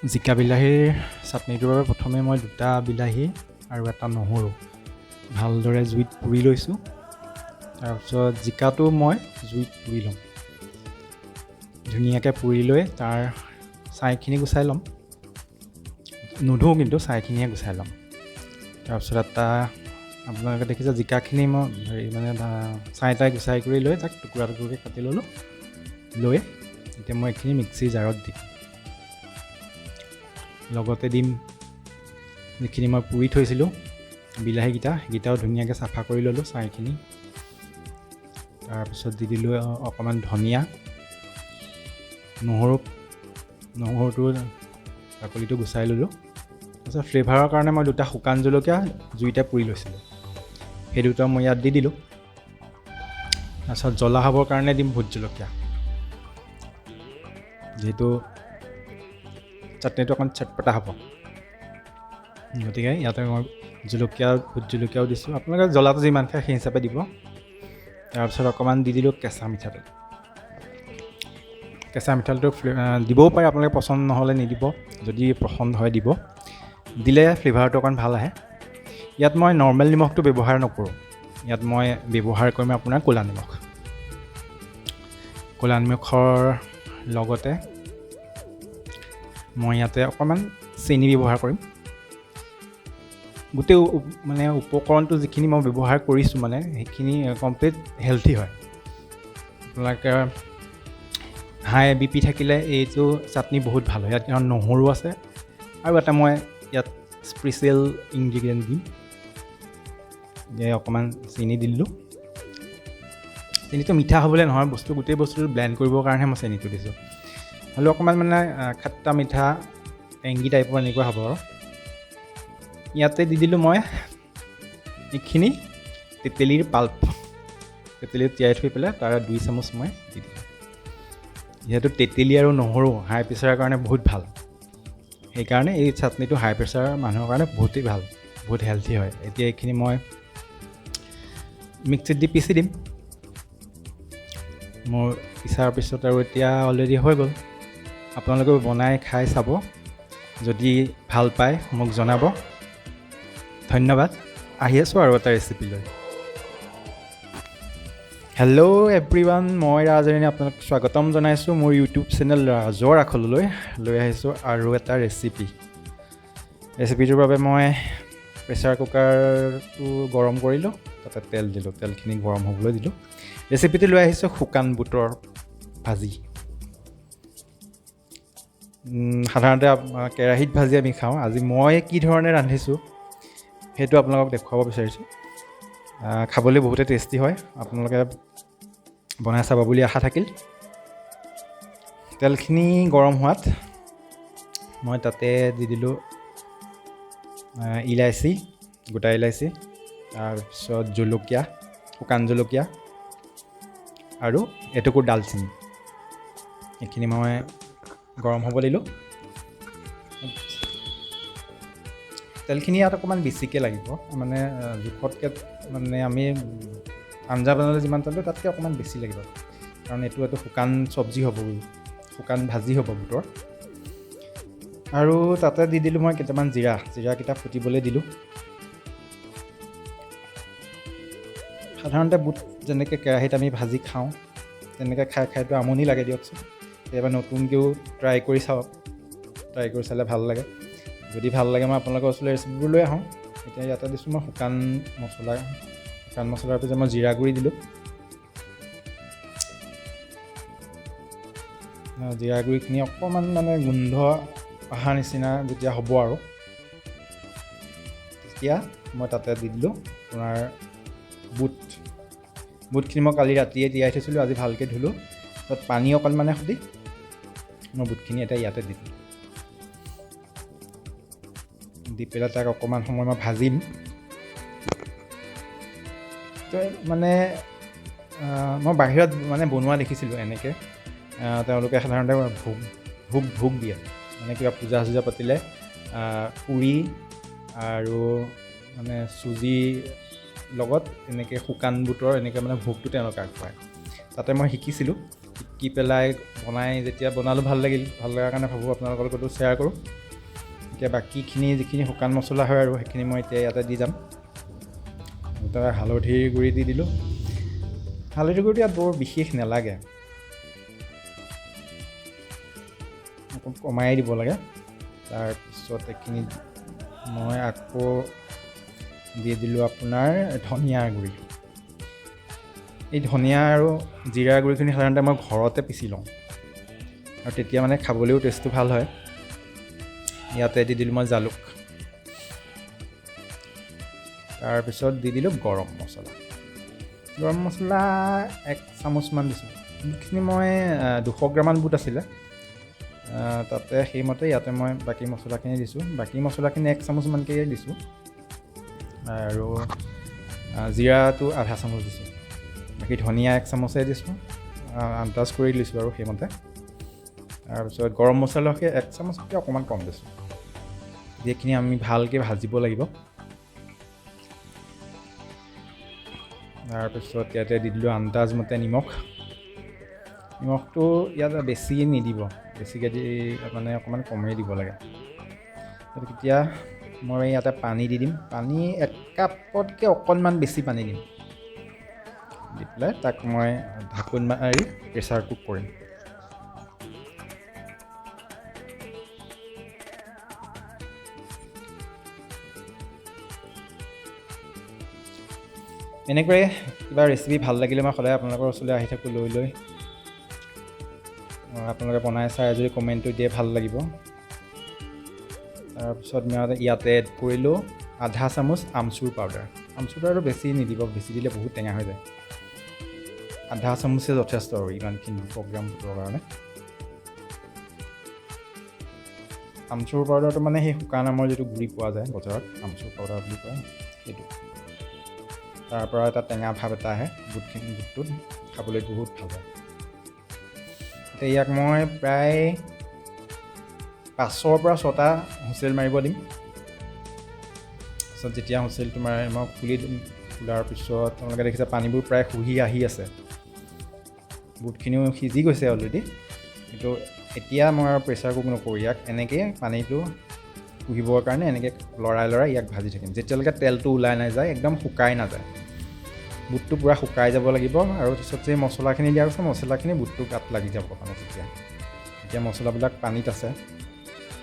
জিকা বিলাহীৰ চাটনিটোৰ বাবে প্ৰথমে মই দুটা বিলাহী আৰু এটা নহৰু ভালদৰে জুইত পুৰি লৈছোঁ। তাৰপিছত জিকাটো মই জুইত পুৰি ল'ম, ধুনীয়াকৈ পুৰি লৈ তাৰ ছাইখিনি গুচাই ল'ম, নুধোঁ কিন্তু ছাইখিনিয়ে গুচাই ল'ম। তাৰপিছত এটা আপোনালোকে দেখিছে জিকাখিনি মই হেৰি মানে ছাই তাই গুচাই কৰি লৈ তাক টুকুৰা টুকুৰকৈ কাটি ল'লোঁ। লৈ এতিয়া মই এইখিনি মিক্সিৰ জাৰত দিম, লগতে দিম যিখিনি মই পুৰি থৈছিলোঁ বিলাহীকেইটা, সেইকেইটাও ধুনীয়াকৈ চাফা কৰি ল'লোঁ ছাইখিনি। তাৰপিছত দি দিলোঁ অকণমান ধনিয়া, নহৰুটো বাকলিটো গুচাই ল'লোঁ। তাৰপিছত ফ্লেভাৰৰ কাৰণে মই দুটা শুকান জলকীয়া জুইতে পুৰি লৈছিলোঁ, সেই দুটা মই ইয়াত দি দিলোঁ। তাৰপিছত জ্বলা হ'বৰ কাৰণে দিম ভোট জলকীয়া, যিহেতু চাটনিটো অকণ চটপটা হ'ব, গতিকে ইয়াতে মই জলকীয়া ভোট জলকীয়াও দিছোঁ। আপোনালোকে জ্বলাটো যিমান খায় সেই হিচাপে দিব। তাৰপিছত অকণমান দি দিলোঁ কেঁচা মিঠাতেল। কেঁচা মিঠাতেলটো দিবও পাৰে আপোনালোকে, পচন্দ নহ'লে নিদিব, যদি পচন্দ হয় দিব, দিলে ফ্লেভাৰটো অকণ ভাল আহে। ইয়াত মই নৰ্মেল নিমখটো ব্যৱহাৰ নকৰোঁ, ইয়াত মই ব্যৱহাৰ কৰিম আপোনাৰ ক'লা নিমখ। ক'লা নিমখৰ লগতে মই ইয়াতে অকণমান চেনি ব্যৱহাৰ কৰিম। গোটেই মানে উপকৰণটো যিখিনি মই ব্যৱহাৰ কৰিছোঁ মানে সেইখিনি কমপ্লিট হেল্থি হয়। আপোনালোকে হাই বি পি থাকিলে এইটো চাটনি বহুত ভাল হয়। ইয়াত কাৰণ নহৰু আছে আৰু এটা মই ইয়াত স্পেচিয়েল ইনগ্ৰিডিয়েণ্ট দিম, অকণমান চেনি দি দিলোঁ। চেনিটো মিঠা হ'বলৈ নহয়, গোটেই বস্তুটো ব্লেণ্ড কৰিবৰ কাৰণেহে মই চেনিটো দিছোঁ। হ'লেও অকণমান মানে খট্টা মিঠা টেংগি টাইপৰ এনেকুৱা হ'ব আৰু। ইয়াতে দি দিলোঁ মই এইখিনি তেতেলীৰ পাল্প, তেতেলী তিয়াই থৈ পেলাই তাৰে 2 চামুচ মই দি দিলোঁ। যিহেতু তেতেলী আৰু নহৰু হাই প্ৰেছাৰৰ কাৰণে বহুত ভাল, সেইকাৰণে এই চাটনিটো হাই প্ৰেছাৰৰ মানুহৰ কাৰণে বহুতেই ভাল, বহুত হেল্থি হয়। এতিয়া এইখিনি মই মিক্সিত দি পিচি দিম। মোৰ পিছাৰ পিছত আৰু এতিয়া অলৰেডি হৈ গ'ল। আপোনালোকেও বনাই খাই চাব, যদি ভাল পায় মোক জনাব। ধন্যবাদ। আহি আছোঁ আৰু এটা ৰেচিপি লৈ। হেল্ল' এভৰিৱান, মই ৰাজৰণী আপোনালোক স্বাগতম জনাইছোঁ মোৰ ইউটিউব চেনেল ৰাজৰ আখললৈ। লৈ আহিছোঁ আৰু এটা ৰেচিপি। ৰেচিপিটোৰ বাবে মই প্ৰেছাৰ কুকাৰটো গৰম কৰিলোঁ, তাতে তেল দিলোঁ, তেলখিনি গৰম হ'বলৈ দিলোঁ। ৰেচিপিটো লৈ আহিছোঁ শুকান বুটৰ ভাজি। সাধাৰণতে কেৰাহীত ভাজি আমি খাওঁ, আজি মই কি ধৰণে ৰান্ধিছোঁ সেইটো আপোনালোকক দেখুৱাব বিচাৰিছোঁ। খাবলৈ বহুতে টেষ্টি হয়, আপোনালোকে বনাই চাব বুলি আশা থাকিল। তেলখিনি গৰম হোৱাত মই তাতে দি দিলোঁ ইলাচি, গোটা ইলাচি, তাৰপিছত জলকীয়া, শুকান জলকীয়া আৰু এটুকুৰ ডালচেনি। এইখিনি মই গৰম হ'ব দিলোঁ। তেলখিনি ইয়াত অকণমান বেছিকৈ লাগিব, মানে জোখতকৈ মানে আমি আঞ্জা বনালে যিমান তেল দিওঁ তাতকৈ অকণমান বেছি লাগিব, কাৰণ এইটো এটা শুকান চব্জি হ'ব, শুকান ভাজি হ'ব বুটৰ। আৰু তাতে দি দিলোঁ মই কেইটামান জিৰা, জিৰাকেইটা ফুটিবলৈ দিলোঁ। সাধাৰণতে বুট যেনেকৈ কেৰাহীত আমি ভাজি খাওঁ তেনেকৈ খাই খাইতো আমনি লাগে দিয়কচোন, কেতিয়াবা নতুনকৈও ট্ৰাই কৰি চাওক, ট্ৰাই কৰি চালে ভাল লাগে। যদি ভাল লাগে মই আপোনালোকৰ ওচৰলৈ ৰেচিপিবোৰ লৈ আহোঁ। এতিয়া ইয়াতে দিছোঁ মই শুকান মছলা, শুকান মছলাৰ পিছত মই জিৰা গুড়ি দিলোঁ। জিৰা গুড়িখিনি অকণমান মানে গোন্ধ অহা নিচিনা যেতিয়া হ'ব আৰু তেতিয়া মই তাতে দি দিলোঁ আপোনাৰ বুট। বুটখিনি মই কালি ৰাতিয়ে তিয়াই থৈছিলোঁ, আজি ভালকৈ ধুলোঁ, তাত পানী অকণমানে সৈতে মই বুটখিনি এতিয়া ইয়াতে দি দিলোঁ। দি পেলাই তাক অকণমান সময় মই ভাজিম। তো মানে মই বাহিৰত মানে বনোৱা দেখিছিলোঁ এনেকৈ, তেওঁলোকে সাধাৰণতে ভোগ দিয়ে, মানে কিবা পূজা চূজা পাতিলে পুৰি আৰু মানে চুজি লগত এনেকৈ শুকান বুটৰ এনেকৈ মানে ভোগটো তেওঁলোকে আগবঢ়ায়। তাতে মই শিকিছিলোঁ, শিকি পেলাই বনাই যেতিয়া বনালোঁ ভাল লাগিল, ভাল লগাৰ কাৰণে ভাবোঁ আপোনালোকৰ লগতো শ্বেয়াৰ কৰোঁ। এতিয়া বাকীখিনি যিখিনি শুকান মছলা হয় আৰু সেইখিনি মই এতিয়া ইয়াতে দি যাম। তাৰ হালধিৰ গুড়ি দি দিলোঁ। হালধি গুড়িটো ইয়াত বৰ বিশেষ নালাগে, অকণ কমাই দিব লাগে। তাৰপিছত এইখিনি মই আকৌ দি দিলোঁ আপোনাৰ ধনিয়াৰ গুড়ি। এই ধনিয়া আৰু জিৰাৰ গুড়িখিনি সাধাৰণতে মই ঘৰতে পিচি লওঁ আৰু তেতিয়া মানে খাবলৈও টেষ্টটো ভাল হয়। ইয়াতে দি দিলোঁ মই জালুক, তাৰপিছত দি দিলোঁ গৰম মছলা। গৰম মছলা 1 চামুচমান দিছোঁ। বুটখিনি মই 200 গ্ৰামমান বুট আছিলে, তাতে সেইমতে ইয়াতে মই বাকী মছলাখিনি দিছোঁ। বাকী মছলাখিনি 1 চামুচমানকৈ দিছোঁ আৰু জিৰাটো আধা চামুচ দিছোঁ, বাকী ধনিয়া 1 চামুচে দিছোঁ, আন্দাজ কৰি লৈছোঁ আৰু সেইমতে। তাৰপিছত গৰম মছলাকে 1 চামুচতকৈ অকণমান কম দিছোঁ। যিখিনি আমি ভালকৈ ভাজিব লাগিব। তাৰপিছত ইয়াতে দি দিলোঁ আন্দাজমতে নিমখ। নিমখটো ইয়াত বেছি নিদিব, বেছিকৈ দি মানে অকণমান কমেই দিব লাগে। তেতিয়া মই ইয়াতে পানী দি দিম। পানী 1 কাপতকৈ অকণমান বেছি পানী দিম। দি পেলাই তাক মই ঢাকোন মাৰি প্ৰেছাৰ কুক কৰিম। এনেকৈয়ে কিবা ৰেচিপি ভাল লাগিলে মই সদায় আপোনালোকৰ ওচৰলৈ আহি থাকোঁ লৈ লৈ। আপোনালোকে বনাই চাই যদি কমেণ্টটো দিয়ে ভাল লাগিব। তাৰপিছত মই ইয়াতে এড কৰিলোঁ আধা চামুচ আমচুৰ পাউডাৰ। আমচুৰ পাউডাৰটো বেছি নিদিব, বেছি দিলে বহুত টেঙা হৈ যায়। আধা চামুচে যথেষ্ট আৰু ইমানখিনি 200 গ্ৰাম বুটৰ কাৰণে। আমচুৰ পাউডাৰটো মানে সেই শুকান আমৰ যিটো গুড়ি পোৱা যায় বজাৰত, আমচুৰ পাউডাৰ বুলি কয় সেইটো। তাৰ পৰা এটা টেঙা ভাৱ এটা আহে বুটটোত, খাবলৈ বহুত ভাল হয়। এতিয়া ইয়াক মই প্ৰায় 5ৰ পৰা 6টা হুইচেল মাৰিব দিম। তাৰপিছত যেতিয়া হুইচেলটো মাৰে মই খুলি দিম। খোলাৰ পিছত আপোনালোকে দেখিছে পানীবোৰ প্ৰায় শুহি আহি আছে, বুটখিনিও সিজি গৈছে অলৰেডি। কিন্তু এতিয়া মই আৰু প্ৰেছাৰ কুক নকৰোঁ, ইয়াক এনেকৈয়ে পানীটো শুহিবৰ কাৰণে এনেকৈ লৰাই লৰাই ইয়াক ভাজি থাকিম যেতিয়ালৈকে তেলটো ওলাই নাযায়, একদম শুকাই নাযায়। বুটটো পূৰা শুকাই যাব লাগিব আৰু পিছত যে মছলাখিনি দিয়াৰ পিছত মছলাখিনি বুটটো গাত লাগি যাব মানে তেতিয়া। এতিয়া মছলাবিলাক পানীত আছে।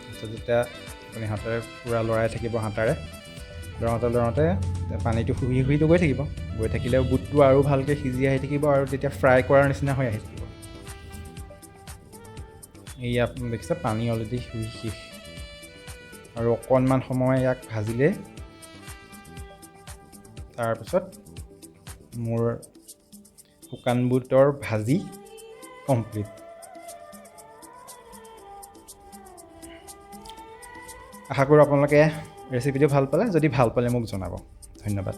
তাৰপিছত যেতিয়া আপুনি হাতেৰে পূৰা লৰাই থাকিব, হাতেৰে লৰাওঁতে লৰাওঁতে পানীটো শুহি শুহিটো গৈ থাকিব। গৈ থাকিলে বুটটো আৰু ভালকৈ সিজি আহি থাকিব আৰু তেতিয়া ফ্ৰাই কৰাৰ নিচিনা হৈ আহি থাকিব। এয়া দেখিছে পানী অলৰেডি শুহি শেষ। আৰু অকণমান সময় ইয়াক ভাজিলে তাৰপিছত মোৰ শুকান বুটৰ ভাজি কমপ্লিট। আশা কৰোঁ আপোনালোকে ৰেচিপিটো ভাল পালে। যদি ভাল পালে মোক জনাব। ধন্যবাদ।